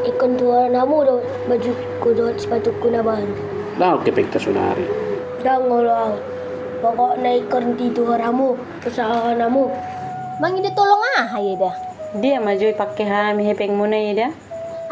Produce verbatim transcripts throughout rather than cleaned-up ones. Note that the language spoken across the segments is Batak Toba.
Ingkon tuhoron hamu do bajungku dohot sipatungku na baru. Ndang hepengta sonari. Ndang olo au. Pokokna ingkon dituhoron hamu, usahaon hamu. Mangido tolong aha ia da? Dia ma jo ipake hami hepengmuna ia da?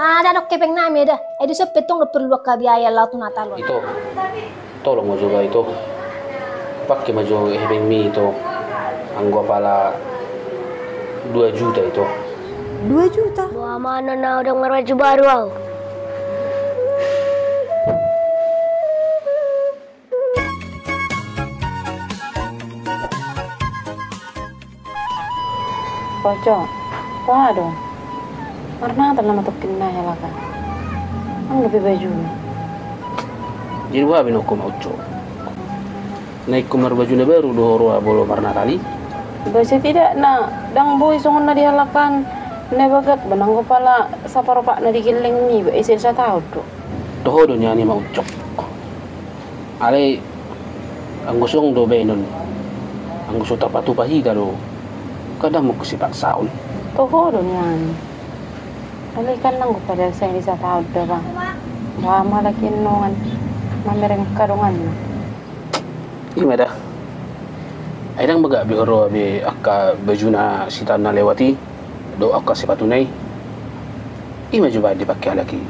Ah, ndang adong hepeng nami ia da. Ai dison pe tong do perlu angka biaya laho tu Natal on. Ito. Tolong ma jo ba ito. Pake ma jo hepengmi ito. Anggo apala dua juta ito. Dua juta? Boha ma annon au ndang marbaju baru au. Pocong, boha do? Marnatal nama tongkin nai halak an. Ndang dope bajuna. Jadi boha be annon ho ma Ucok? Na ingkon marbaju na baru do ho roha molo marnatal i? Ba setidakna ndang boi songon na di halak an na bagat ba nanggo pala saparopakna di gellengmi ba ise sataon do. Toho do nian i ma Ucok. Alai anggo songon do baenon, anggo so tapatupa hita do, kadang mungkin sipaksaon. Toho do nian. Alai kan nanggo pada sai di sataon do ba. Ba ma lagi nongan mamereng kadongan. Ima da. Ai ndang bagak be ho roha be angka bajuna sitaon na lewat i. Dohot angka sipatuna i. Ima jo baen dipake halak i.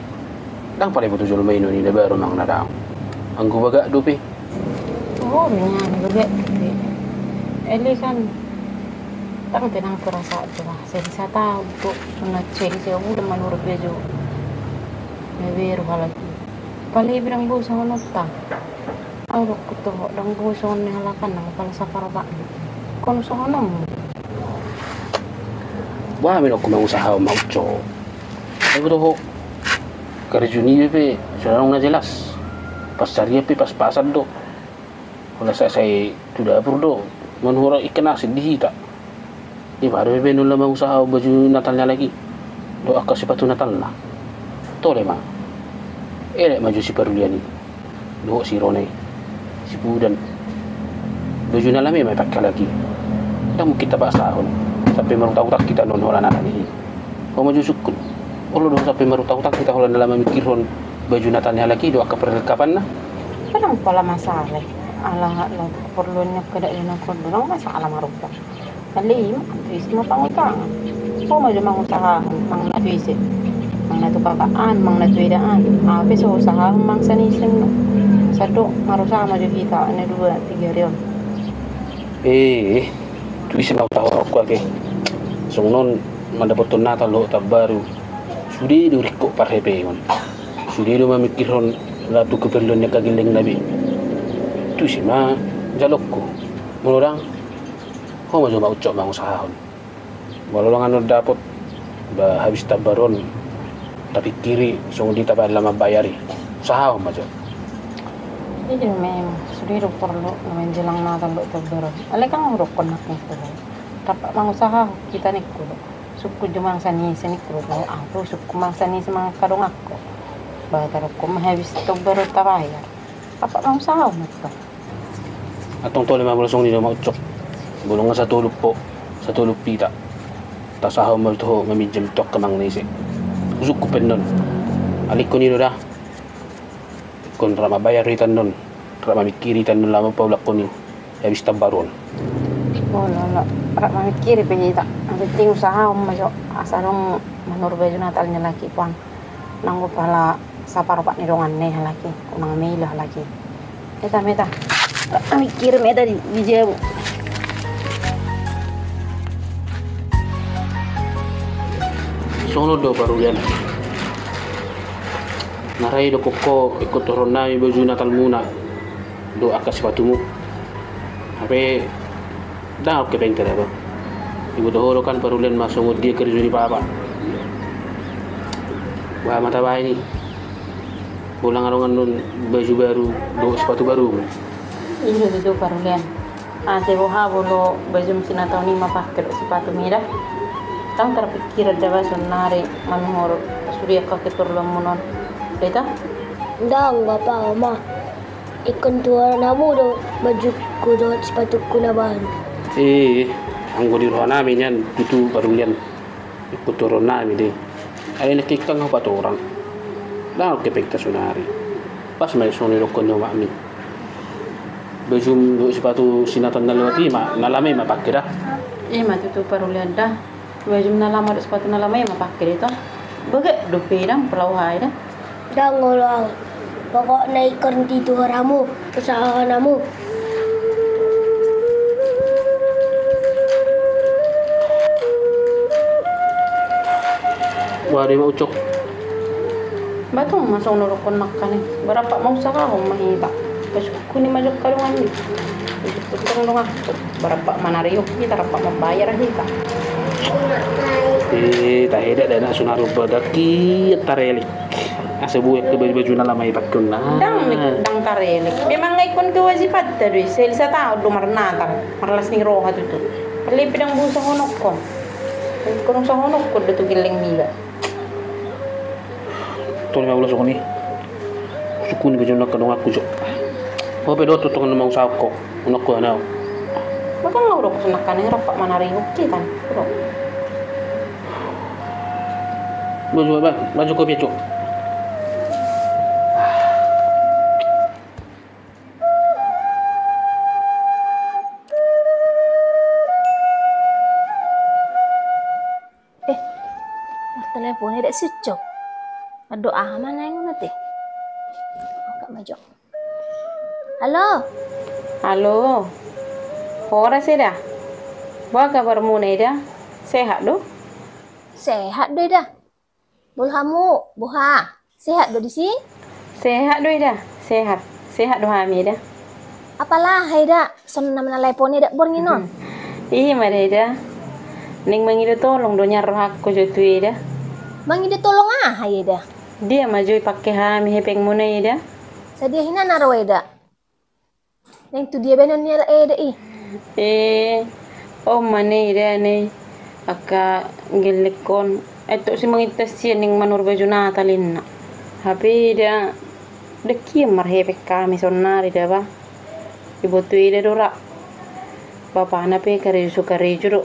Ndang pala diboto jolma i annon i na baru manang na daong. Anggo bagak dope. Oh, nian bagak dope. Alai kan ndang tenang perasaan tu lah. Sai sataon tu. Nunga sai sabulan manurut be jo. Na baru halak i. Pala i ndang boi songon on ta. Au dohot ho ndang boi songon ni halak an nang pala saparopakna. Ingkon songon on. Boha ma annon ho mangusahahon ma Ucok? Ai boto ho. Karejoni pe so adong na jelas. Pansarian pe paspasan do. Holan sai tu dapur do. Manuhor ikan asin di hita. Di baru be annon laho mangusaha baju Natal ni halak i. Dohot angka sipatu Natalna. Tole ma. Elek ma jo si Parulian i. Dohot si Rona i. Si Pudan. Baju na lame ma ipake halak i. Ndang mungkin tapaksahon. Sampe marutang-utang hita annon holan anak ni i. Ho ma jo sungkun. Olo do ho sampe marutang-utang hita holan na laho mamikirhon baju Natal ni halak i dohot angka perlengkapanna. Ndang pala masalah. Ala laho tu keperluan ni angka dakdanak on do ndang masalah marutang. Alai ima, tu ise ma pangutangan. Ho ma jo mangusahahon, manang na tu ise. Manang na tu kakak an, manang na tu eda an. Au pe so usahahon manang sian ise ma. Sandok marusaha ma jo hita, na dua, tiga ari on. Eh, tu ise ma utahon au ake. Songon on mandapothon Natal dohot taon baru. Sude do ringkot parhepeon. Sude do mamikirhon laho tu keperluan ni angka gellengna be. Tu ise ma jalonku. Molo ndang Ho ma jo ma Ucok mangusahahon. Molo ndang annon dapot ba habis taon baru on tapikiri songon dia tabaen laho mambayar i. Usahahon ma jo. Jadi memang sude do porlu na menjelang Natal dohot taon baru on. Alai kan hudokkon nangkin tu ho. Rap mangusahahon hita ningku do. Sungkun jo manang sian ise ningku do tu ho. Au pe sungkun manang sian ise manang angka donganku. Ba tadokkon ma habis taon baru on tabayar. Rap mangusahahon ma tu ho. Antong tole ma molo songon i do ma Ucok. Molo nga satolop ho, satolop hita. Tausahahon ma tu ho maminjam tu angka manang na ise. Husungkun pe annon. Alai ingkon i do da. Ingkon rap mambayar do hita annon. Rap mamikiri hita annon laho paulakhon i. Habis taon baru on. Olo, olo. Rap mamikiri pe hita. Yang penting usahahon ma jo. Asa adong manurut baju Natal ni halak i puang. Nanggo pala saparopak ni dongan ni halak i, unang maila halak i. Meta, meta. Mikir meta di, di jabu. Songon on do Parulian. Narai dokkon ho ingkon tuhoron nami baju Natalmuna. Dohot angka sipatumu. Hape ndang adong hepengta da ba. Iboto ho do kan Parulian ma songon dia karejo ni papa. Boha ma tabaen i. Molo ndang adong annon baju baru dohot sipatu baru. Ido tutu Parulian. Ate boha molo bajum si na taon i ma pake dohot sipatum i da. Ndang tarpikiran da ba sonari manuhor sude angka keperluanmuna on. Ita? Ndang bapa, oma. Ingkon tuhoron hamu do bajungku dohot sipatungku na baru. Eh, anggo di roha nami nian tutu Parulian. Ingkon tuhoron nami do i. Ai nangkin hau patorang. Ndang hepengta sonari. Pas ma songon i dokkon ni omakmi. Bajum dohot sipatu si Nathan na lewat i ma, na lama i ma pangke da. I ma tutu parulian da. Bajum na lama dohot sipatu na lama i ma pangke da ito. Bagak dope, ndang pola au hea da. Ndang olo au. Pokokna ingkon di tu hamu, usahaon hamu. Wah, dia ma ucok. Ba tung ma songon na dokkon nangkin i. Barapa ma usahahon ma hita. Pasukuni ma jo angka dongan i. Pasukuni dongan. Barapa manariok hita, barapa mambayar hita. Eh, tahe da, dana sonari badak i tarelik. Asa buat ke baju-baju na lama i pakkonna. Ndang, ndang tarelik. Memang ingkon kewajibanta do i. Sahali sataon do marnatang. Marlas ni roha tutu. Alai pe ndang bosa honokkon. Ingkon usahaon honokkon do tu gelleng niba. Tong ma ulos songon i. Sukuni pe jo angka donganku jo. Ho pe dohot tong na mausaha ho. Unang ho hanau. Maka nga udokkon songon nangkin i, rap manariok hita. Udo. Baju apa? Baju kopi jo. Eh, martelepon i da si Ucok. Mandok aha ma naeng on ate? Angkat ma jo. Halo. Halo. Horas eda. Boha kabarmuna eda? Sehat do? Sehat do eda. Bolo hamu, boha? Sehat do disi? Sehat do eda, sehat. Sehat do hami eda. Apala aha eda, songon na manalepon eda borngin on? I ma da eda. Naeng mangido tolong do nian rohangku jo tu eda. Mangido tolong aha eda? Dia ma jo i pangke hami hepengmuna eda. Sadia hinan na ro eda? Naeng tu dia baenon ni halak eda i? Eh, on ma ne eda ne. Angka gellengkon. Ai tok si mangintas sian naeng manuruk baju Natal inna. Hape eda, dengkian marhepeng hami sonari da ba. Diboto eda do ra. Bapana pe karejo so karejo do.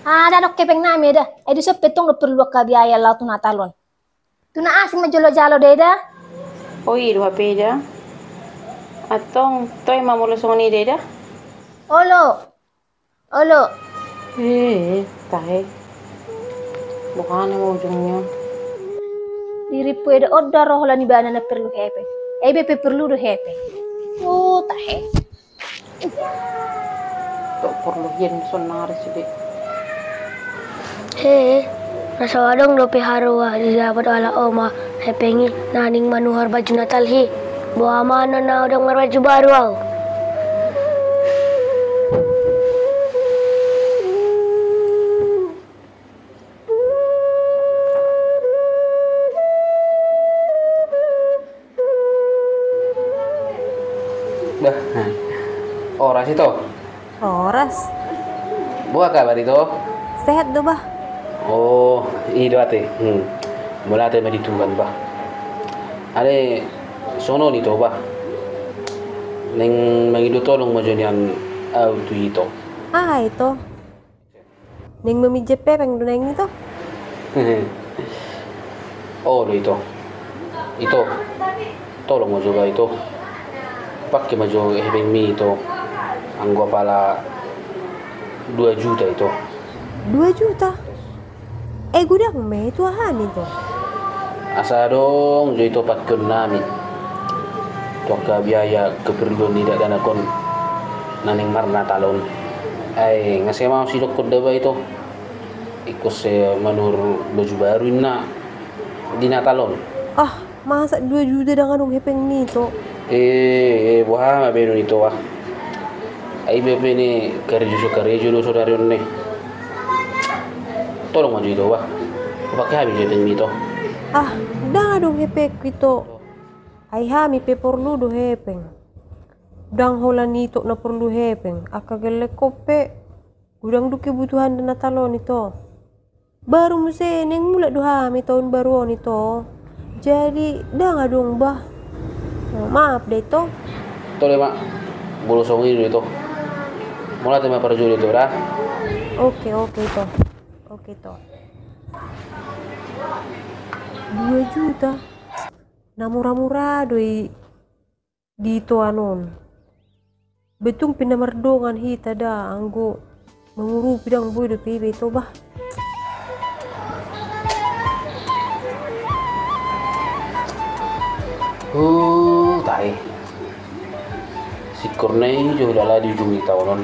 Ah, ndang adong hepeng nami eda. Ai dison pe tong do perlu angka biaya laho tu Natal on. Tu na asing ma jolo jalo da eda. O i do hape eda. Antong toe ma molo songon i da eda. Olo. Olo. Eh, tahe. Boha na ma ujungna. Dirimpu eda on da ro holan ibana na perlu hepeng. Ai iba pe perlu do hepeng. O, tahe. Tok porlu hian sonari sude. He, na so adong dope haroa didapot halak on ma hepeng i, na naeng manuhor baju Natal i. Boha ma na unang marbaju baru au. Bah, horas ito. Horas. Boha kabar ito? Sehat do bah. O, i do ate. Hmm. Mauliate ma di Tuhan bah. Alai songon on ito bah. Naeng mangido tolong ma jo nian au tu ito. Aha ito? Naeng maminjam hepeng do naeng ito. O do ito. Ito. Tolong ma jo bah ito. Pangke ma jo hepengmi ito. Anggo apala dua juta ito. Dua juta? Eh, godang ma i tu aha ni ito. Asa adong jo ito pangkeon nami tu angka biaya keperluan ni dakdanak on na naeng marnatal on. Ai nga sai maos idokkon da bah ito. Ingkon sai manuhor baju baru inna di Natal on. Ah, masa dua juta ndang adong hepeng ni ito? Eh, eh, boha ma baenon ito bah. Ai iba pe ne karejo so karejo do saonari on ne. Tolong ma jo ito bah. Pangke hami jo hepengmi ito. Ah, ndang adong hepengku ito. Ai hami pe porlu do hepeng. Ndang holan ito na porlu hepeng, angka gellengkon pe godang do kebutuhan di Natal on ito. Baru muse naeng mulak do hami taon baru on ito. Jadi ndang adong bah. Maaf da ito. Tole ma. Molo songon i do ito. Mauliate ma parjolo ito da. Oke, oke ito. Oke ito. Dua juta? Na mura-mura do i di toan on. Betung pe na mardongan hita da, anggo mangurupi ndang boi dope iba i, toba. Huh, tahe. Singkor na i jo hulala di ujung ni taon on.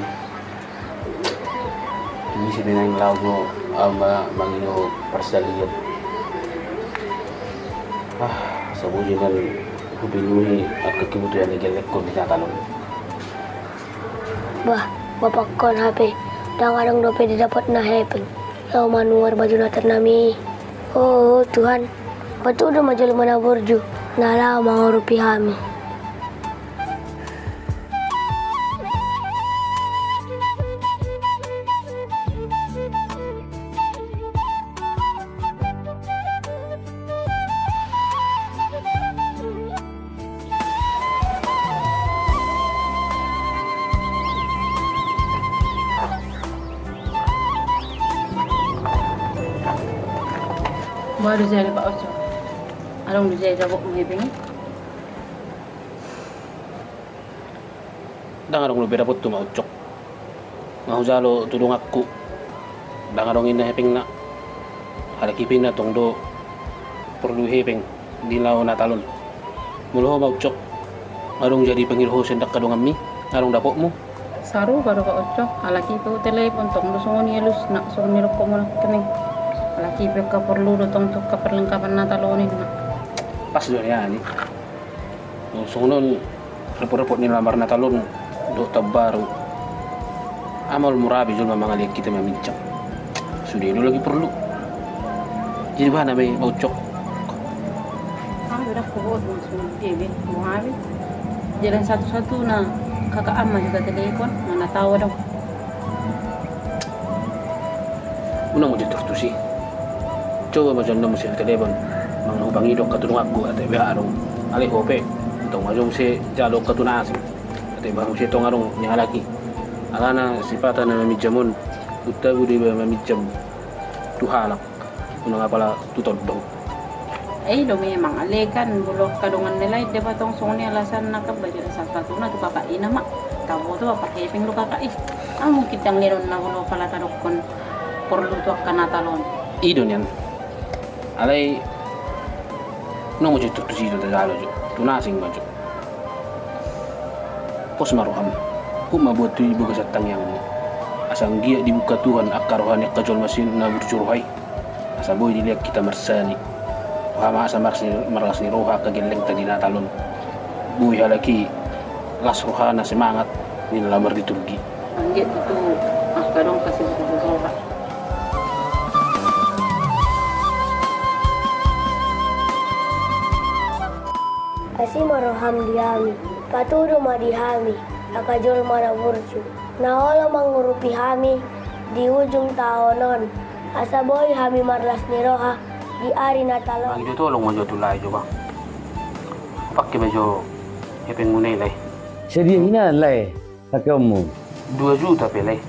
Ise pe naeng laho jo au ma mangido parsalian. Ah, asa boi nian hupenuhi angka kebutuhan ni gellengkon di Natal on. Bah, bapak on hape, ndang adong dope didapotna hepeng laho manuhor baju Natal nami. O Tuhan, patudu ma jolma na burju na laho mangurupi hami. Boha do jala, Pak Ojo? Adong do jala dapotmu hepeng i? Ndang adong dope dapothu, Mak Ucok. Nga hujalo tu donganku, ndang adong inna hepengna. Halak i pe inna tong do porlu hepeng di laho Natal on. Molo ho, Mak Ucok, adong jadi pangido ho sian angka donganmi? Adong dapotmu? Sarupa do, Pak Ucok. Halak i pe hutelepon tong do songon i alusna, songon na nidokmu nangkin i. Halak i pe angka porlu do tong tu angka perlengkapan Natal on, inna. Pas do nian i. Songon on repot-repot ni lamar Natal on dohot taon baru. Amol murabi jolma mangalean hita maminjam. Sude do lagi porlu. Jadi boha nama i, Mak Ucok? Aha do, ndang huboto songon dia be, boha be. Jalan satu-satuna kakak ama juga telepon, mana tahu dong. Unang muse tor tusi. Coba ma jo annon muse hutelepon manang hupangido angka tu donganku, ate boha adong. Alai ho pe, antong ma jo muse jalo angka tu na asing, ate boha muse tong adong ni halak i. Alana sipata na maminjam on, untabu do iba maminjam tu halak, unang apala tu tondong. I do memang, alai kan molo angka dongan ni lae, deba tong songon i alasanna, kan baen do sahat-sahatna tu kakak i nama. Taboto, apa hepeng do kakak i. Nga mungkin ndang lehonon na molo pala tadokkon porlu tu angka Natal on. I do nian. Alai unang muse tor tusi jo, tajalo jo tu na asing ma jo. Pos ma roham. Hot ma buat tu di bagasan tangiangmu. Asa anggiat dibuka Tuhan angka roha ni angka jolma sian na burju roha i. Asa boi dilehon hita marsali. Roha ma asa marlas ni, marlas ni roha angka gellengta di Natal on. Boi halak i las rohana, semangat ninna lamar di Turki. Anggiat tutu angka adong kasih burju roha. Asi ma roham di hami, patudu ma di hami angka jolma na burju na olo mangurupi hami di ujung taon on, asa boi hami marlas ni roha di ari Natal on. Mangido tolong ma jo tu lae jo, Bang. Pangke ma jo hepengmuna i, lae. Sadia hinan, lae, pakeonmu? Dua juta pe, lae.